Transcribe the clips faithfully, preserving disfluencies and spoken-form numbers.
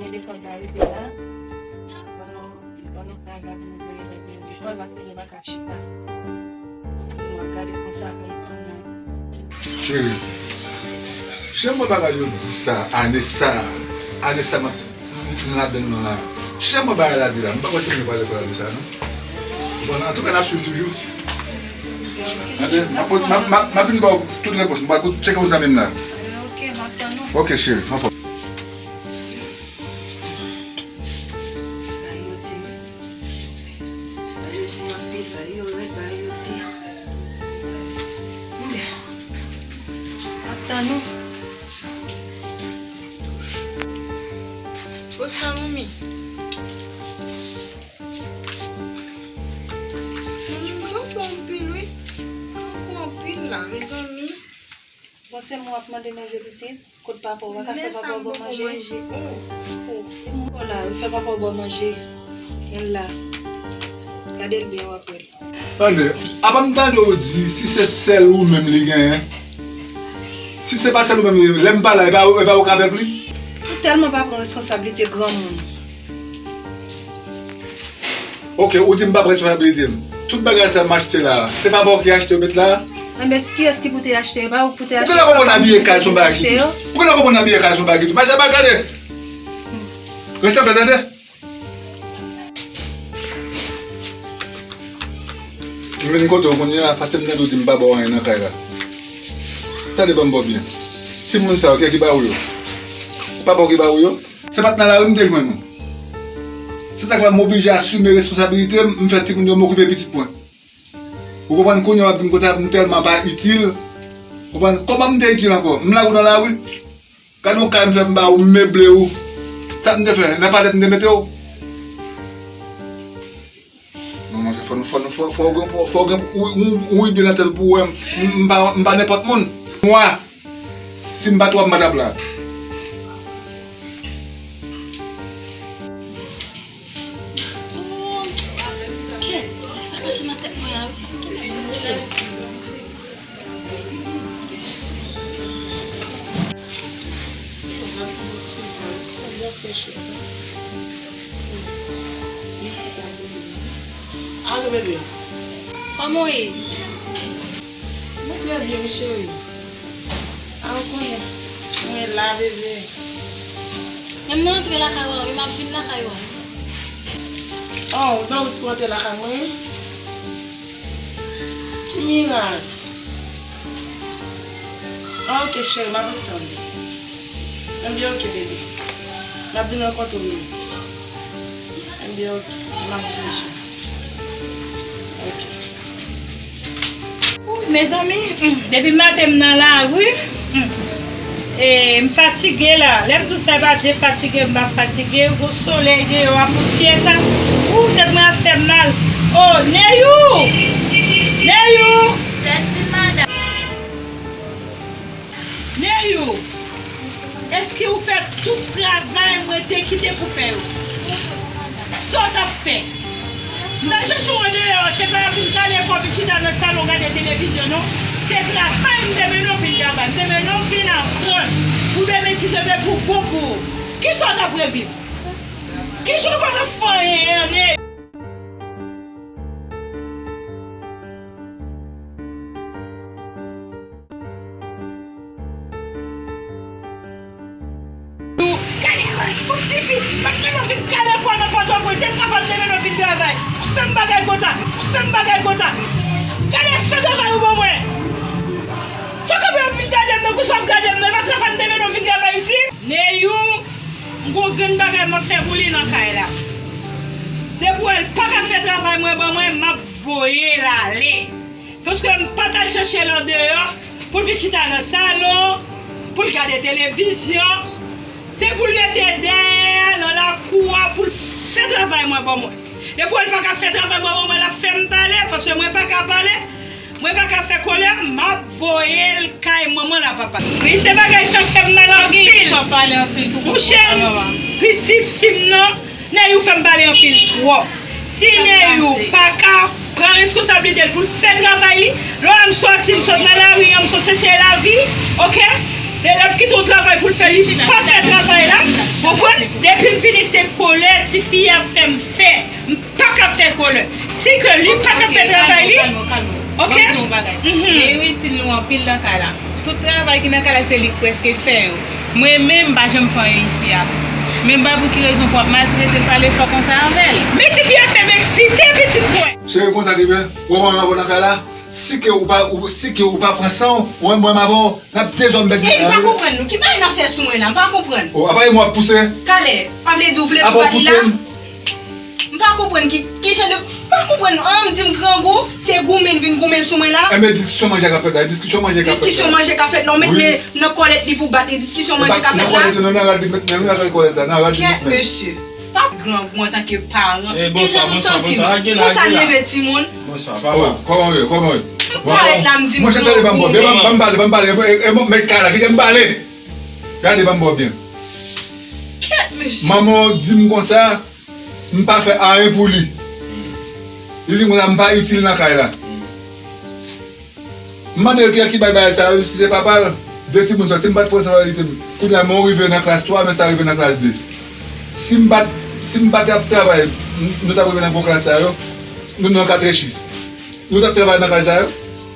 Gen de fwa m ta rete la. Pandan, pandan sa, gade nou veye lè veye lekòl, paske nou pa ka chita. Nou ap gade konsa pou nou tounen. Cheri, cheri, mwen bagay yo di sa, ane sa, ane sa, m ap M, m ladann nan la. Chè mwen bagay la di la. M pa kwè timoun yo pral lekòl ane sa non. Bon, antouka, n ap swiv toujou. Tande, m ap, m ap, m ap, m ap vin ba w tout repons. M pral kout tcheke yon zanmi m la. Ok, m ap tann ou. Ok, cheri, anfòm. Bagay yo di, wi. Bagay yo di anpil, bagay yo rèd, bagay yo di. Oubyen, m ap tann ou. Bonswa, manmi. Hmm, gran fò anpil, wi. Gran fò anpil la, mezanmi. Bon, se mwen w ap mande manje, pitit? Kot papa w? Ou pa ka fè papa w ba w manje? Oh, oh. Fè papa w ba w manje. Gade l la. Gade l byen, w ap wè l. Tande, apa m tande w di si se sèl ou menm li genyen? Si se pa sèl ou menm li genyen, lè m pa la, e pa, e pa ou k avèk li? Ou tèlman pa pran responsablite granmoun. Ok, ou di m pa pran responsablite m. Tout bagay sa m achte la, se pa pa w ki achte yo met la? Enben, kiyès ki pou te achte yo? E pa ou pou te achte yo? Ou genlè konprann abiye kay se yon bagay ki dous. Ou genlè konprann abiye kay se yon bagay ki dous. Mache pa gade! Rete anpè, tande! M vin kote w kounye a, paske m tande w di m pa ba w anyen nan kay la. Tande, ban m ba w byen. Timoun sa yo, kiyès ki ba ou yo? Papa w ki ba ou yo? Se pa t nan lari m te jwenn ou. Se sa k fè m oblije asime responsabilite m, m fè timoun yo m okipe pitit mwen. Ou konprann, kounye a w ap di m konsa, m tèlman pa itil. Konprann, kòman m te itil ankò? M lage w nan lari? Gade yon kay m fè m ba ou, m meble ou. Sa m te fè? Nan palèt m te mete w? Non, non, fò nou, fò nou, fò, fò w gen, fò w gen yon, yon, yon ide nan tèt ou pou w wè m, m, m pa, m pa nenpòt moun. Mwa, si m pa t ou a, m pa t ap la. Oh, kèt, se sa pase nan tèt mwen la, wi, sa m kite pou m rele. Alo, bebe. Kòman w ye? Mwen trè byen, wi, cheri. A, ou konnen. Mwen la, bebe. Men m nan antre lakay ou a, wi, m ap vin lakay ou a. Oh, ou nan wout pou antre lakay mwen, wi? Ki miray? Ah, ok, cheri, m ap atann ou. Enben, ok, bebe. M ap vin rankontre w. Enben, ok. M ap vin, cheri. Ok. Wi, mezanmi, hmm, depi maten m nan lari, hmm. E, m fatige la. Lè m di w sa, e pa de fatige, m pa fatige. Gwo solèy deyò a, pousyè sa. Ou, tèt mwen ap fè m mal. O, Neyou! Neyou! Neyou! Èske ou fè tout travay mwen te kite pou fè yo? Sa w t ap fè? M t al chèche w andeyò, se pa vin kale kò vin chita nan salon gade televizyon, non. Se travay m te mennen w vin travay. M te mennen w vin aprann pou demen si Dye vle pou bon pou ou. Kisa w t ap regle? Kijan w pa t ap fè anyen, Neyou? Gade, fouti fi, pa t menm vin kale kò nan Pòtoprens, se travay m te mennen w vin travay. Ou fè m bagay konsa, ou fè m bagay konsa. Gade, fè travay ou ban mwen. Sa w kanpe ap vin gade m nan, konsa w ap gade m nan, e pa travay m te mennen w vin travay isit? Neyou, m gon grenn bagay m ap fè pou li nan kay la. Depi w wè l pa ka fè travay mwen ban mwen, m ap voye l ale. Paske m pa t al chèche l andeyò pou l vin chita nan salon, pou l gade televizyon. Se pou l rete dèyè nan lakou a pou l fè travay mwen ban mwen. Depi w wè l pa ka fè travay mwen ban mwen, l ap fè m pale, paske mwen pa ka pale, mwen pa ka fè kolè, m ap voye l kay manman l a papa. Wi, se bagay sa k fè m mal anpil. Monchè, pitit fi m nan, Neyou fè m pale anpil twòp. Si Neyou pa ka pran reskonsablite l pou l fè travay li, lè w wè m sòti, m sot nan lari an, m sot chèche lavi, oke? Lè l ap kite yon travay pou l fè, li pa fè travay la. Konprann? Depi m vini, se kòlè tifi a fè m fè. M pa ka fè kòlè. Si ke li pa ka fè travay li, oke? Mwen di yon bagay. Mhm. Li itil nou anpil nan kay la. Tout travay ki nan kay la, se li k prèske fè yo. Mwen menm, m pa janm fè anyen isi a. Men m pa pou ki rezon pou w ap maltrete l, pale fò konsa avè l. Men tifi a fè m eksite, pitit mwen. Cheri, konn sa ki fè? Ou wè mwen avè w nan kay la? Si ke ou pa, ou, si ke ou pa pran san w, ou wè mwen avè w, n ap dezòm bèt. Ey, m pa konprann nou. Ki bagay n ap fè sou mwen la? M pa konprann. Oh, apa e mwen w ap pouse? Talè, pa vle di w vle pou bat li la? M pa konprann ki, ki jan de, m pa konprann nou. An, m di m grangou, se goumen vin goumen sou mwen la. Enben, diskisyon manje k ap fèt la, diskisyon manje k ap fèt la. Diskisyon manje k ap fèt la, ou met men nan kòlèt li pou bat li, diskisyon manje k ap fèt la. Nan kòlèt, non, nan rad li met men, nan rad kòlèt la, nan rad li met men. Kèt mesye. Pa grangou antanke paran. Kijan nou santi nou? Konsa n leve timoun? Bonswa, papa. Oh, kòman w ye? Kòman w ye? M parèt la, m di m grangou. Monchè, tande, ban m pale, ban m pale, ban m pale. E, e, mèt kay la, kite m pale. Gade, ban m pale byen. Kèt mesye. Manman w di m konsa, m pa fè anyen pou li. Li di m konsa, m pa itil nan kay la. M mande l ki, ki bay bagay sa yo, si se papa l, de timoun sa, si m pa t pran responsabilite m. Kounye a, men w rive nan klas twa, men sa rive nan klas de. Si m pa t, si m pa t ap travay, n-, nou t ap rive nan gwo klas sa yo, nou nan katrechis. Nou t ap travay nan kay sa yo.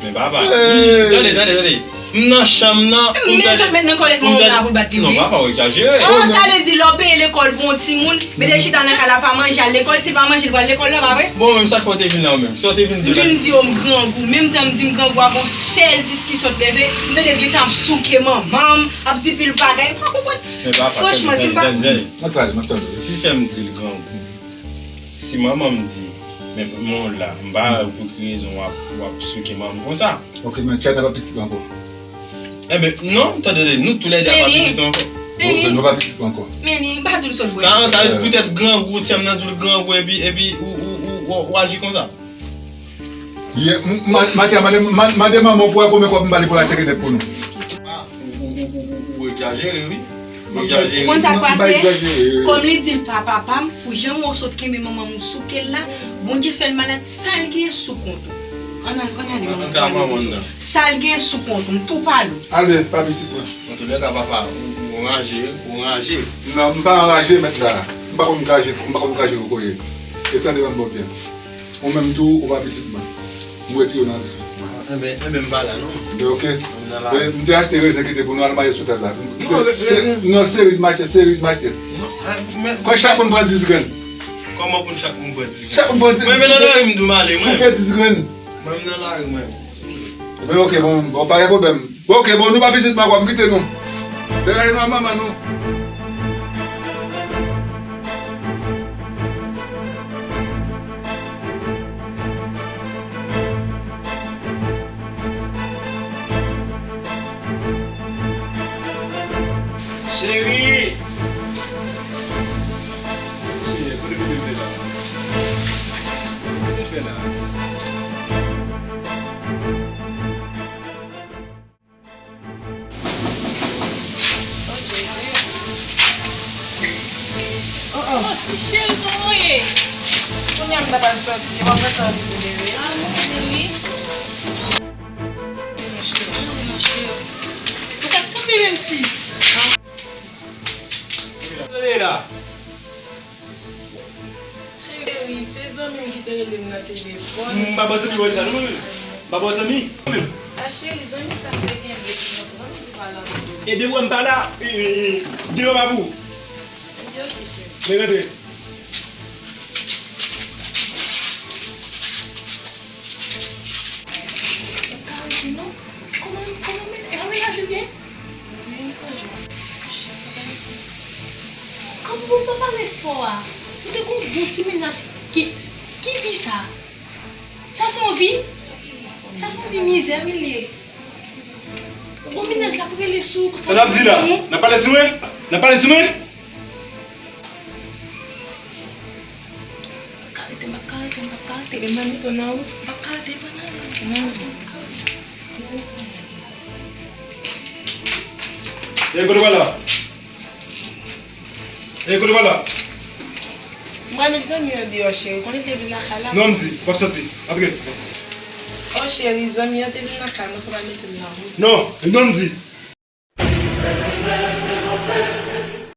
Men papa, tande, tande, tande. M nan chanm nan, pou m ta, sot met nan kòlèt manman w la pou l bat li, wi. Non, papa, w egzajere. Ah, sa vle di lè w peye lekòl pou yon timoun, mete l chita nan kay la, pa manje, al lekòl, si l pa manje, l pral lekòl la, pa vre? Bon, menm sa k fè w te vin la, ou menm? Sa w te vin di la? M vin di yo m grangou. Menm tan m di m grangou a, gon sèl diskisyon t leve, m tande l gentan ap souke manman m, ap di pil bagay, m pa konprann. Men papa, franchman, si m pa... Tande, tande, tande. Mwen pale, mwen tande. Si sè m di l grangou, si manman m di, men manman w la, m pa wè pou ki rezon w ap, w ap souke manman m konsa. Ok, men China pa pitit mwen ankò. Enben, non, tande, tande, nou toulède a pa pitit ou ankò. Bon, nou pa pitit ou ankò. Meni, m pa di w sot bwè. Sa, sa vle di poutèt grangou, sè m nan di w grangou, epi, epi ou, ou, ou, ou, ou aji konsa. Ye, m, m, maten an, mande, ma-, mande manman w pou wè konbyen kòb m ba li pou l al tcheke nèt pou nou. Ah, ou, ou, ou, ou, ou egzajere, wi. Ou egzajere. Konn sa k pase? Kòm li di l pa papa m, pou jan w sot kenbe manman m ou souke l la, Bondye fè l malad, sa l gen sou kont ou. Ann al, ann ale manman m pale pou ou. Sa l gen sou kont ou, m tou pale w. Ale, pa pitit mwen. Antoulèka, papa, ou, ou anraje, ou anraje. Non, m pa anraje, mèt la. M pa konn kraje, m pa konn kraje kokoye. E tande ban m bò byen. Ou menm tou, ou pa pitit mwen. M retire w nan dis pitit mwen. Enben, enben, m pa la, non. Enben, ok. M nan la. E, m te achte rezen kite pou nou al mache sou tèt la. Non, re-, rezen. Non, seriz mache, seriz mache. Non, e, men. Kwè chak moun pran dis grenn. Kòman pou chak moun pran dis grenn? Chak moun pran dis grenn. Mwen, men nan lari, m di w m ale, mwen. Fouke dis grenn. Mwen, m nan lari, mwen. Enben, ok, bon, bon, pa gen pwoblèm. Bon, ok, bon, nou pa pitit mwen ankò, m kite nou. Degaje nou a manman nou. Cheri! Cheri, kote pitit mwen la? Kote pitit mwen la? Oh, oh. Oh, si cheri, kòman w ye? Kounye a m ta pral soti, w ap gentan rive demen. Ah, mwen vini. Mwen cheri. Mwen cheri. Mwen sa k tonbe menm sis. Tande la. Cheri, se zanmi m ki te rele m nan telefòn. M pa ba w zanmi wè sa, non, mwen menm. M pa ba w zanmi, mwen menm. A cheri, zanmi sa m te gen vle ki montre, ban m di pale avè w. E depi wè m pa la, e, e, e, deyò pa pou ou. Ebyen, ok, cheri. Men rentre. Ou ka rete non. Kòman, kòman men, e, kòman menaj ou ye? Kòman pou m pa pale fò a? Ou te gon bon ti menaj ki, ki vi sa? Sa se yon vi? Sa se yon vi mizè wi l ye. Ou gon menaj l ap rele sou ou konsa. Sa n ap di la? N ap pale sou mwen? N ap pale sou mwen? M ap ka rete, m ap ka rete, m ap ka rete. Men m pa mete w nan wout. M ap ka rete, m pa nan wout. Nan wout. E kote w pral la? E kote w pral la? Mwen met zanmi an deyò, cheri. Konnen te vin lakay la. Non, m di, w ap soti. Antre. Oh, cheri, zanmi an te vin lakay mwen, fò pa mete l nan wout. Non, non, m di.